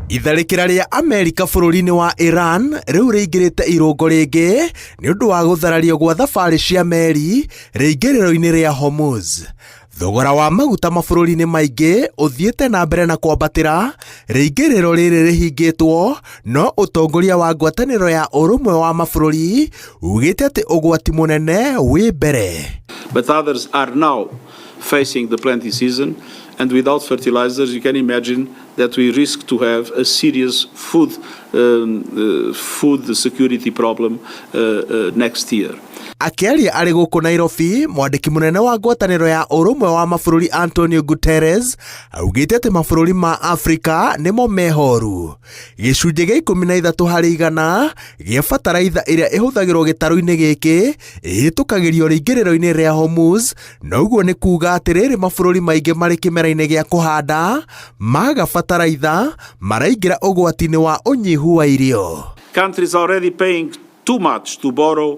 Itharĩkĩra rĩa Amerika bũrũri-inĩ wa Iran rĩu rĩingĩrĩte irũngo rĩngĩ nĩ ũndũ wa gũtharario gwa thabarĩ cia meri rĩingĩrĩro-inĩ rĩa Hormuz. Thogora wa maguta mabũrũri-inĩ maingĩ ũthiĩte na mbere na kwambatĩra, rĩingĩrĩro rĩrĩ rĩhingĩtwo, no ũtongoria wa ngwatanĩro ya ũrũmwe wa mabũrũri ugĩte atĩ ũgwati mũnene wĩ mbere. But others are now facing the plenty season and without fertilizers you can imagine that we risk to have a serious food, um, food security problem next year. Akĩaria arĩ gũkũ Nairobi, mwandĩki mũnene wa ngwatanĩro ya ũrũmwe wa mabũrũri Antonio Guterres augĩte atĩ mabũrũri ma Afrika nĩmo mehoru. Gĩcunjĩ gĩa 13% gĩa bataraitha ĩrĩa ĩhũthagĩrwo gĩtarũ-inĩ gĩkĩ ĩhĩtũkagĩrio rĩingĩrĩro-inĩ rĩa Hormuz, na ũguo nĩ kuuga atĩ rĩrĩ mabũrũri maingĩ marĩ kĩmera-inĩ gĩa kũhanda maga bataraitha maraingĩra ũgwati-inĩ wa ũnyihu wa irio. Countries already paying too much to borrow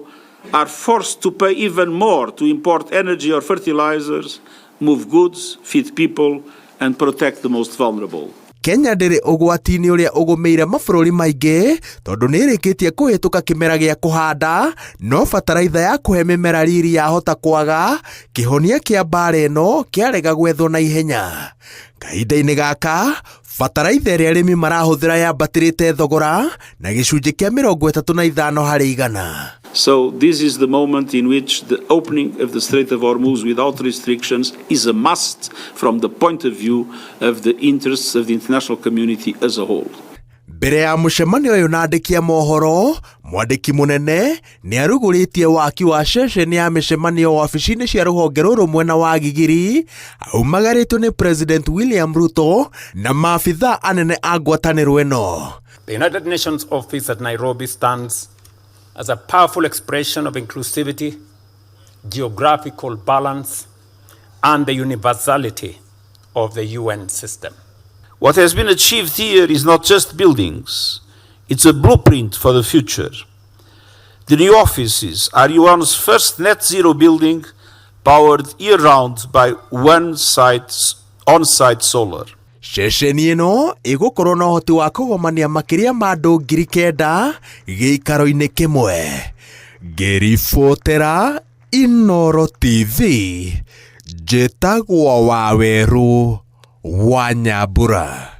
are forced to pay even more to import energy or fertilizers, move goods, feed people, and protect the most vulnerable. Kenya ndĩrĩ ũgwati-inĩ ũrĩa ũgũmĩire mabũrũri maingĩ tondũ nĩ ĩrĩkĩtie kũhĩtũka kĩmera gĩa kũhanda, no bataraitha ya kũhe mĩmera riri yahota kwaga kĩhonia kĩa mbara ĩno kĩarega gwethwo na ihenya. Kahinda-inĩ gaka bataraitha ĩrĩa arĩmi marahũthĩra yambatĩrĩte thogora na gĩcunjĩ kĩa 35%. So this is the moment in which the opening of the Strait of Hormuz without restrictions is a must from the point of view of the interests of the international community as a whole. Mbere ya mũcemanio ũyũ na andĩki a mohoro, mwandĩki mũnene nĩ arugũrĩtie waki wa ceceni ya mĩcemanio wabici-inĩ cia rũhonge rũrũ mwena wa Gigiri, aumagarĩtio nĩ President William Ruto na maabithaa anene a ngwatanĩro ĩno. The United Nations office at Nairobi stands as a powerful expression of inclusivity, geographical balance, and the universality of the UN system. What has been achieved here is not just buildings, it's a blueprint for the future. The new offices are UN's first net zero building powered year round by one site, on site solar. Ceceni ĩno ĩgũkorwo na ũhoti wa kũgomania makĩria ma andũ 9,000 gĩikaro-inĩ kĩmwe. Ngĩribotera Inooro TV, njĩtagwo Wawerũ wa Nyambura.